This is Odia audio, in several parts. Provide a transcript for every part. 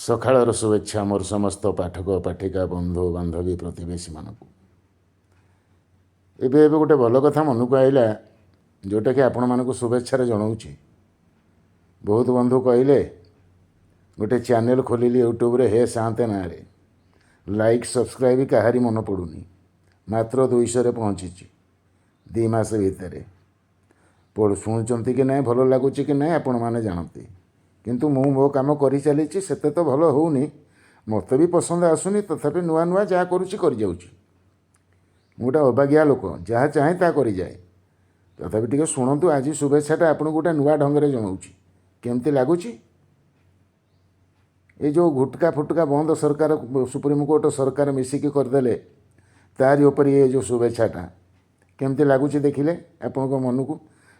ସକାଳର ଶୁଭେଚ୍ଛା ମୋର ସମସ୍ତ ପାଠକ ପାଠିକା, ବନ୍ଧୁ ବାନ୍ଧବୀ, ପ୍ରତିବେଶୀମାନଙ୍କୁ। ଏବେ ଏବେ ଗୋଟେ ଭଲ କଥା ମନକୁ ଆଇଲା, ଯେଉଁଟାକି ଆପଣମାନଙ୍କୁ ଶୁଭେଚ୍ଛାରେ ଜଣାଉଛି। ବହୁତ ବନ୍ଧୁ କହିଲେ, ଗୋଟେ ଚ୍ୟାନେଲ୍ ଖୋଲିଲି ୟୁଟ୍ୟୁବରେ ହେ ସାଆନ୍ତେ ନାଁରେ, ଲାଇକ୍ ସବସ୍କ୍ରାଇବ୍ କାହାରି ମନେ ପଡ଼ୁନି। ମାତ୍ର 200ରେ ପହଞ୍ଚିଛି 2 ମାସ ଭିତରେ। ଶୁଣୁଛନ୍ତି କି ନାହିଁ, ଭଲ ଲାଗୁଛି କି ନାହିଁ, ଆପଣମାନେ ଜାଣନ୍ତି। କିନ୍ତୁ ମୁଁ ମୋ କାମ କରିଚାଲିଛି। ସେତେ ତ ଭଲ ହେଉନି, ମୋତେ ବି ପସନ୍ଦ ଆସୁନି, ତଥାପି ନୂଆ ନୂଆ ଯାହା କରୁଛି କରିଯାଉଛି। ମୁଁ ଗୋଟେ ଅବାଗିଆ ଲୋକ, ଯାହା ଚାହେଁ ତାହା କରିଯାଏ। ତଥାପି ଟିକେ ଶୁଣନ୍ତୁ, ଆଜି ଶୁଭେଚ୍ଛାଟା ଆପଣଙ୍କୁ ଗୋଟେ ନୂଆ ଢଙ୍ଗରେ ଜଣାଉଛି। କେମିତି ଲାଗୁଛି? ଏ ଯେଉଁ ଗୁଟକା ଫୁଟକା ବନ୍ଦ ସରକାର, ସୁପ୍ରିମକୋର୍ଟ, ସରକାର ମିଶିକି କରିଦେଲେ, ତାରି ଉପରେ ଏ ଯେଉଁ ଶୁଭେଚ୍ଛାଟା କେମିତି ଲାଗୁଛି ଦେଖିଲେ? ଆପଣଙ୍କ ମନକୁ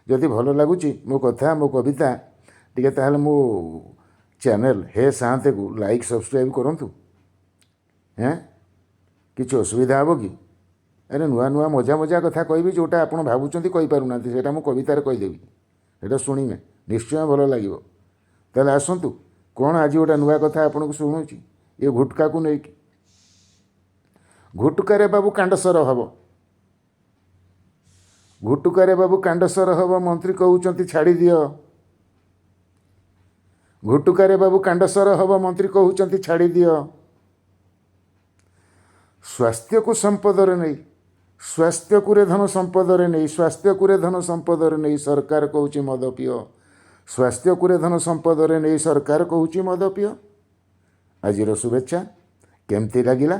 ଯଦି ଭଲ ଲାଗୁଛି ମୋ କଥା, ମୋ କବିତା ଟିକେ, ତାହେଲେ ମୋ ଚ୍ୟାନେଲ୍ ହେ ସାଆନ୍ତେକୁ ଲାଇକ୍ ସବସ୍କ୍ରାଇବ୍ କରନ୍ତୁ। ହେଁ, କିଛି ଅସୁବିଧା ହେବ କି? ଆରେ, ନୂଆ ନୂଆ ମଜା ମଜା କଥା କହିବି। ଯେଉଁଟା ଆପଣ ଭାବୁଛନ୍ତି କହିପାରୁନାହାନ୍ତି, ସେଇଟା ମୁଁ କବିତାରେ କହିଦେବି। ସେଇଟା ଶୁଣିବେ, ନିଶ୍ଚୟ ଭଲ ଲାଗିବ। ତାହେଲେ ଆସନ୍ତୁ, କ'ଣ ଆଜି ଗୋଟେ ନୂଆ କଥା ଆପଣଙ୍କୁ ଶୁଣୁଛି ଏ ଗୁଟକାକୁ ନେଇକି। ଘୁଟୁକାରେ ବାବୁ କାଣ୍ଡସର ହବ, ଘୁଟୁକାରେ ବାବୁ କାଣ୍ଡସର ହବ, ମନ୍ତ୍ରୀ କହୁଛନ୍ତି ଛାଡ଼ିଦିଅ। ଘୁଟୁକାରେ ବାବୁ କାଣ୍ଡସର ହବ, ମନ୍ତ୍ରୀ କହୁଛନ୍ତି ଛାଡ଼ିଦିଅ। ସ୍ୱାସ୍ଥ୍ୟକୁ ସମ୍ପଦରେ ନେଇ, ସ୍ୱାସ୍ଥ୍ୟକୁ ରେ ଧନ ସମ୍ପଦରେ ନେଇ, ସ୍ୱାସ୍ଥ୍ୟକୁ ରେ ଧନ ସମ୍ପଦରେ ନେଇ ସରକାର କହୁଛି ମଦ ପିଅ। ସ୍ୱାସ୍ଥ୍ୟକୁ ରେ ଧନ ସମ୍ପଦରେ ନେଇ ସରକାର କହୁଛି ମଦ ପିଅ। ଆଜିର ଶୁଭେଚ୍ଛା କେମିତି ଲାଗିଲା?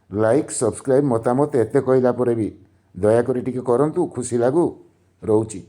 ଲାଇକ୍, ସବସ୍କ୍ରାଇବ୍, ମତାମତ ଏତେ କହିଲା ପରେ ବି ଦୟାକରି ଟିକେ କରନ୍ତୁ, ଖୁସି ଲାଗୁ। ରହୁଛି।